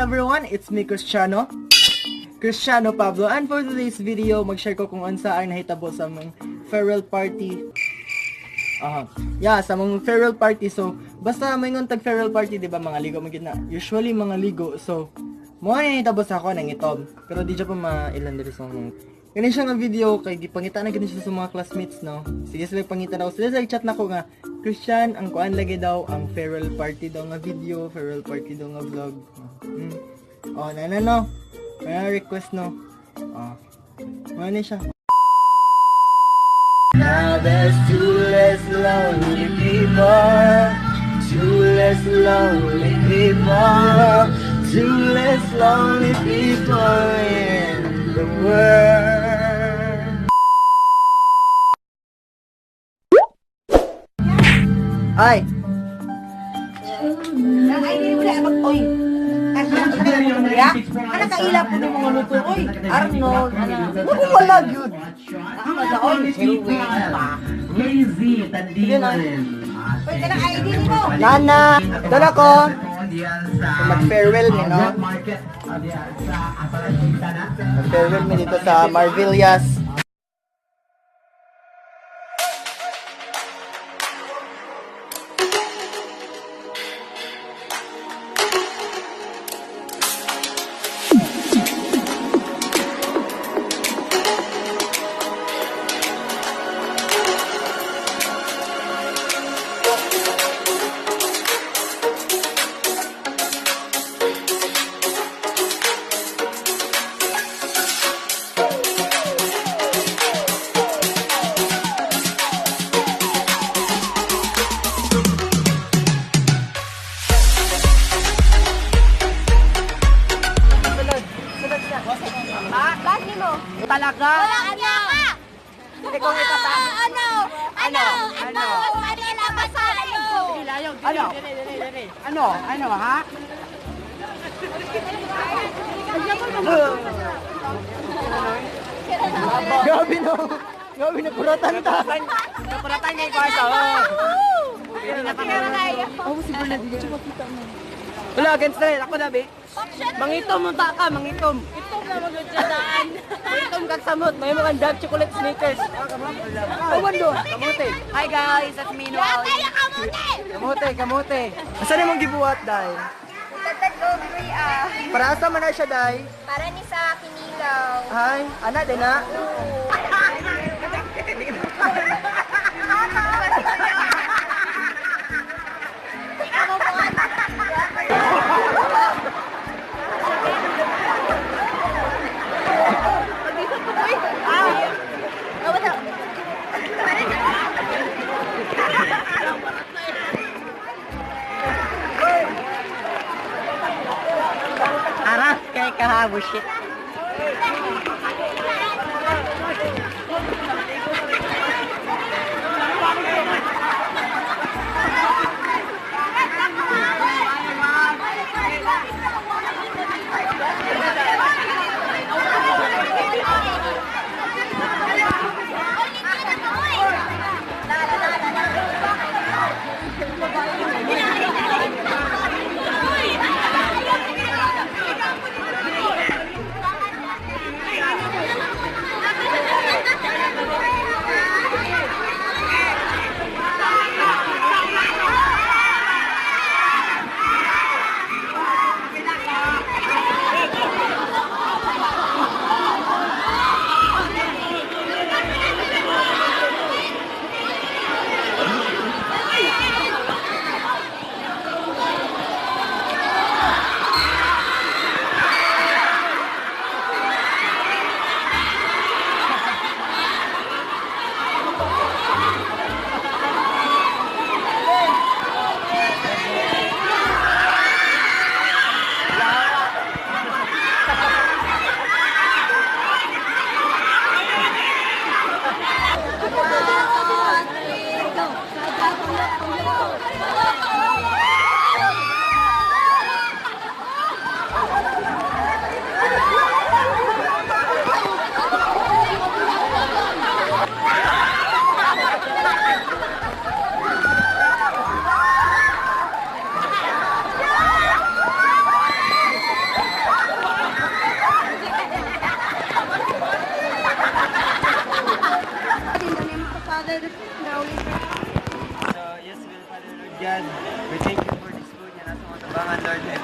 Everyone? It's me, Cristiano. Cristiano Pablo. And for today's video, mag-share ko kung unsa ang nahitabo sa among farewell party. Aha. Yeah, sa among farewell party. So, basta maingon tag farewell party, di ba, mga ligo man gid na. Usually mga ligo. So, mo ay nahitabo sa ako nang itom. Pero di siya pa mailan diri sa mga Kani siya nga video kay gipangita na gid siya sa mga classmates, no. Sige sila pangita na ako. Sila sa chat na ko nga Christian, ang kuan lagi daw ang farewell party daw nga video, farewell party daw nga vlog. Oh, na na no. May request, no. Oh. Mo ni siya. Now there's two less lonely people, two less lonely people, two less lonely people in the world. Ay! Ay, di mo na mag oy. Ana kaila po ni mga luto oy. Arnold. Wala wala yun. Ano sa oy? Lazy, Tandiman. Oy, kanang ID nimo. Nana! Dala ko! So, mag-farewell mi, no? Market. Sa Asalan na. Mag-farewell mi dito sa Marvillas. Bag nimo. Talaga? Wala ka! Ikaw ang itata. Ano? Ano? Ano? Ano ilabas sa ano? Ano? Ano? Ano, ha? Gabi no. Gabi na kuratan ta. Nakuratan niya ko asa. Oh, siguro na dito makita mo. Wala, against na ako na, be. Mangitom mo ta ka, mangitom. Itom na magud daan. Mangitom kag samot, may mga dark chocolate sneakers. Awan do. Kamote. Hi guys, it's me Noel. Kaya kamote! Kamote, kamote. Asa na mong gibuhat, day? Tatag go ah. Para asa man na siya, day? Para ni sa kinilaw. Hi, ana din na. Ara, kay kahabo shit.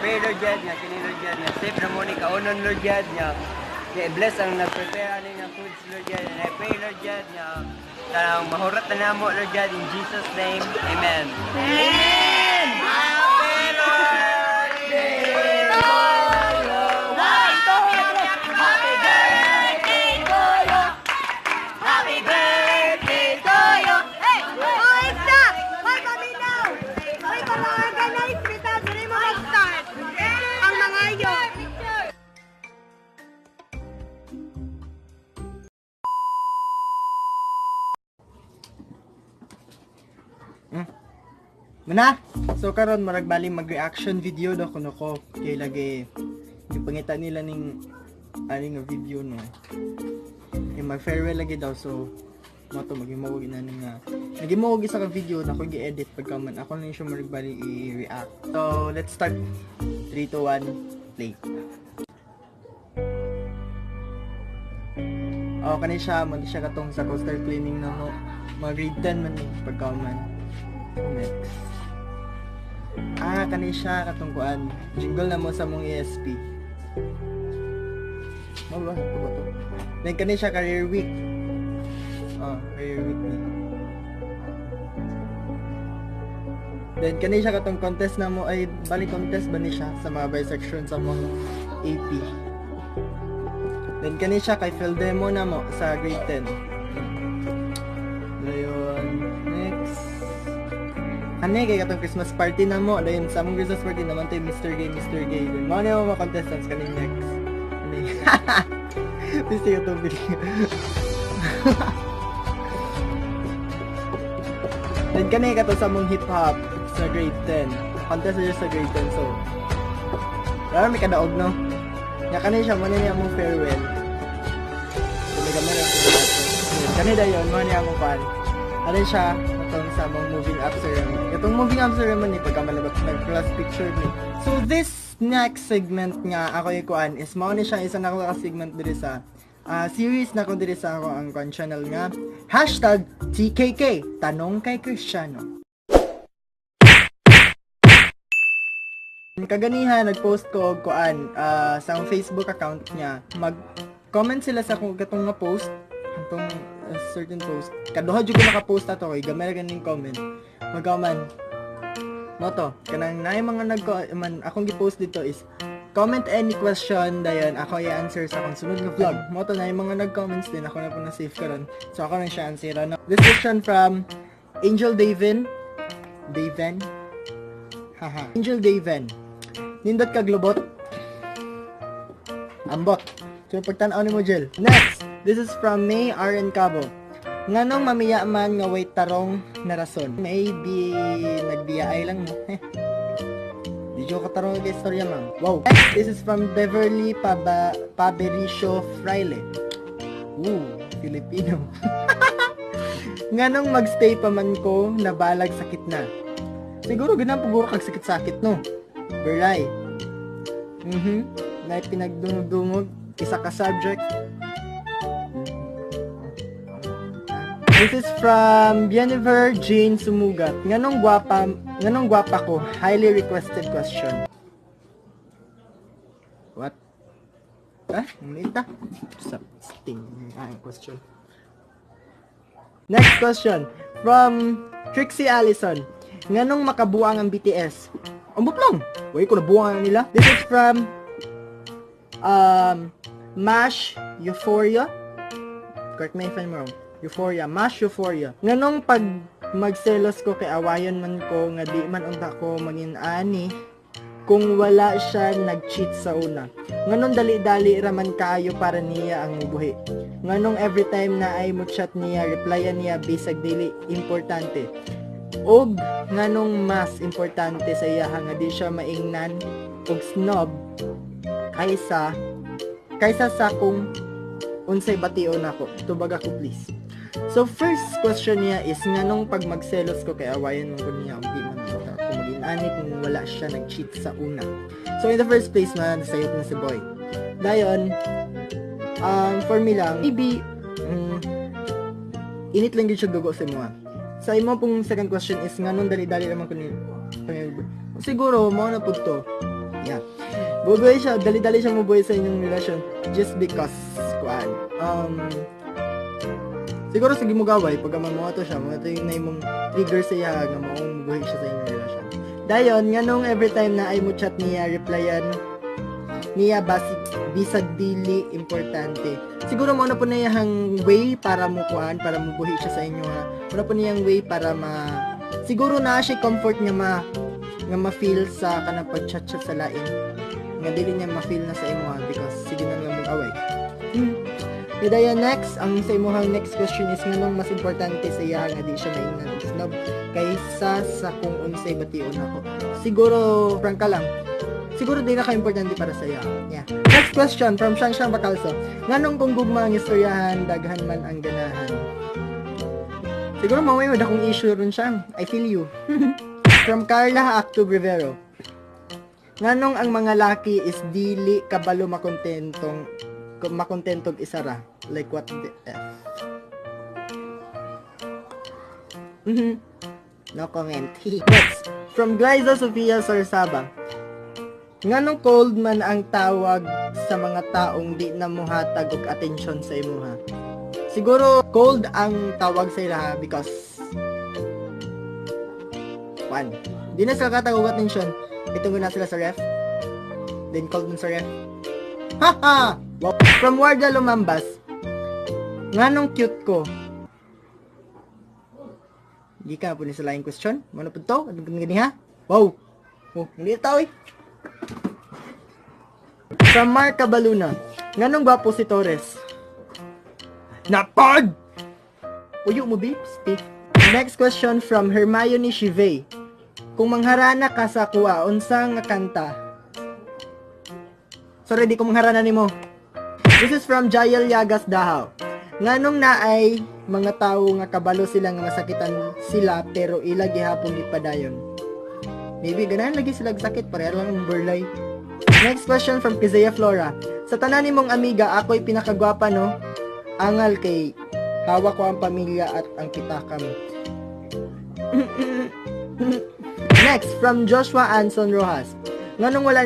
pray, Lord God, nga kini, Lord God, nga safe na mo ni kaunon, Lord God, nga nga bless ang nag-prepare ani nga foods, Lord God. And I pray, Lord God, nga tanang mahurat na namo, Lord God, in Jesus' name. Amen. Happy birthday to you. One, two, three. Happy birthday to you. Happy birthday to you. Hey! Oh, stop! Hoy, paminaw! Hoy, para-organize bitaw, dili mo mag-start. Ang mga yo. Muna! So karon murag bali mag-reaction video daw kuno ko kay lagi gipangita nila ning ani nga video, no. Kay mag-farewell lagi daw, so mo to maghimo og inani nga naghimo og isa ka video na ako gi-edit pagka man ako na siya murag bali i-react. So let's start. 3, 2, 1, play. Oh, kani siya, mo siya katong sa coaster cleaning na mo. Mga grade 10 man ni pagka man. Next. Ah, kani siya katong kuan. Jingle na mo sa mong ESP. Mo ba? Ito ba to? Then kani siya career week. Oh, career week ni. Then kani siya katong contest na mo ay bali contest ba ni siya sa mga bisection sa mong AP. Then kani siya kay Phil demo na mo sa grade 10. Dayon, next. Kani kay katong Christmas party na mo. Dayon sa among Christmas party naman tayo Mr. Gay, Mr. Gay. Then mao ni mga contestants kani next. Kani. Mr. katong video. Then kani kato sa among hip hop sa grade 10. Contest siya sa grade 10, so. Pero may kadaog, no. Nya kani siya mo ni among farewell. So may gamay ra ko. Kani dayon mo ni among pan. Ano siya katong sa among moving up ceremony. Katong moving up ceremony pagka malabot nag class picture ni. So this next segment nga ako ikuan is mao ni siya isa na ako ka segment diri sa series na ko diri sa ako ang kuan channel nga #TKK, Tanong kay Cristiano. Kaganiha nagpost ko og kuan sa akong Facebook account niya. Mag-comment sila sa akong katong nga post, atong certain post. Kaduha jud ko naka-post ato kay gamay ra ganing comment. Mag-comment mo to kanang naay mga nag man akong gi-post dito is comment any question, dayon ako i-answer sa akong sunod nga vlog. Mo to na yung mga nag-comments din ako na po na save karon. So ako na siya answer, no. This question from Angel Davin. Daven. Haha. Angel Daven. Nindot kag lubot. Ambot. So pagtan-aw nimo, Jill. Next, this is from May R. N. Cabo. Nganong mamiya man nga way tarong na rason? Maybe nagbiyaay lang, no. Di jo katarong kay istorya, ma'am. Wow. Next, this is from Beverly Pabericio Fraile. Ooh, Filipino. Nganong magstay pa man ko na balag sakit na? Siguro ganang puguro kag sakit-sakit, no. Berlay. Na pinagdungog-dungog isa ka subject. This is from Jennifer Jane Sumugat. Nganong gwapa ko? Highly requested question. What? Ah, nita. Sa sting ah, question. Next question from Trixie Allison. Nganong makabuang ang BTS? Ang buplong. Way ko nabuang nila. This is from Mash Euphoria. Correct me if I'm wrong. Euphoria, Mash Euphoria. Nganong pag magselos ko kay awayon man ko nga di man unta ko maging ani kung wala siya nag-cheat sa una? Nganong dali-dali raman kaayo para niya ang mubuhi? Nganong every time na ay mo chat niya, replyan niya bisag dili importante? Og nganong mas importante sa iya nga di siya maingnan og snob kaysa sa kung unsay bation nako? Tubag ako, please. So first question niya is nganong pag magselos ko kay awayan man ko niya di man ako maging ani kung wala siya nag-cheat sa una. So in the first place man nasayop na si boy. Dayon for me lang maybe init lang gyud siya dugo sa imo. Sa imo pong second question is nganong dali-dali naman ko ni siguro mao na pud to. Yeah. Bubuhay siya, dali-dali siya mabuhay sa inyong relasyon just because, kuan. Siguro sige mo gaway, pag mo ato siya, mo ato yung na imong trigger sa iya nga maong buhay siya sa inyong relasyon. Dayon, nganong every time na ay mo chat niya, replyan niya basig bisag dili importante. Siguro mo na po na iyang way para mo kuan, para mubuhi siya sa inyo ha. Mo na po niyang way para ma siguro na siya comfort niya ma nga ma-feel sa kanang pag-chat-chat sa lain. Nga dili niya ma-feel na sa imo ha, because sige na nga mong away. Kaya next, ang sa imuhang next question is nganong mas importante sa iya nga di siya maingnan og snob kaysa sa kung unsay bation ako. Siguro prangka lang. Siguro di na ka-importante para sa iya. Yeah. Next question from Shang Shang Bacalso. Nganong kung gugma ang istoryahan, daghan man ang ganahan? Siguro mamay mo akong issue ron, Shang. I feel you. From Carla Actub Rivero. Nganong ang mga laki is dili kabalo makontentog isara? Like what the F? No comment. Next, from Glyza Sofia Sarsaba. Nganong cold man ang tawag sa mga taong di na muhatag og atensyon sa imuha? Siguro cold ang tawag sa ilaha because one, di na sila katag og atensyon. Itong na sila sa ref. Then cold man sa ref. Haha! Wow. From Warda Lumambas. Nganong cute ko? Di ka po ni sa laing question. Mano po to? Ano gani ha? Wow! Oh, hindi tao eh. From Mark Cabaluna. Nganong gwapo si Torres? Napag! Uyo mo, babe. Speak. Next question from Hermione Shivey. Kung mangharana ka sa kuha, unsa nga kanta? Sorry, di ko mangharana nimo. This is from Jael Yagas Dahaw. Nganong naay mga tawo nga kabalo sila nga masakitan sila pero ila gihapon gipadayon? Maybe ganahan lagi sila sakit, pareha lang ang burlay. Next question from Kizaya Flora. Sa tanan nimong amiga, ako'y pinakagwapa, no? Angal kay hawak ko ang pamilya at ang pitaka mo. Next, from Joshua Anson Rojas. Nganong wala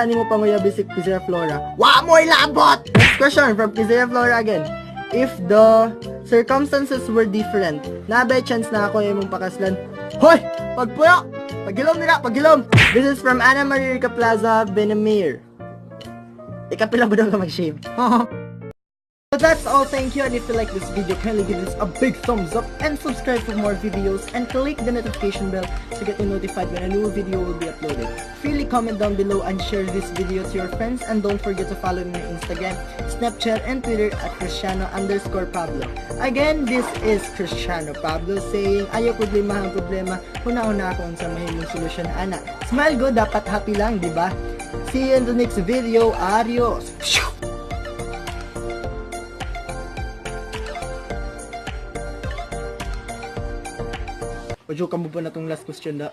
nimo panguyabi si Kizaya Flora? Wa mo'y labot! Next question from Kizaya Flora again. If the circumstances were different, na by chance na ako imong pakaslan? Hoy! Pagpuyo! Pagilom nila! Pagilom! This is from Ana Maria Rica Plaza, Benamir. Ikapila mo daw ka mag-shave. So that's all, thank you, and if you like this video, kindly give this a big thumbs up and subscribe for more videos and click the notification bell to get notified when a new video will be uploaded. Freely comment down below and share this video to your friends, and don't forget to follow me on Instagram, Snapchat, and Twitter at Cristiano_Pablo. Again, this is Cristiano Pablo saying, ayaw problema ang problema, huna-huna ako sa mahimong solusyon, ana. Smile go, dapat happy lang, di ba? See you in the next video. Adios! Ojo, kamo ba na tong last question da?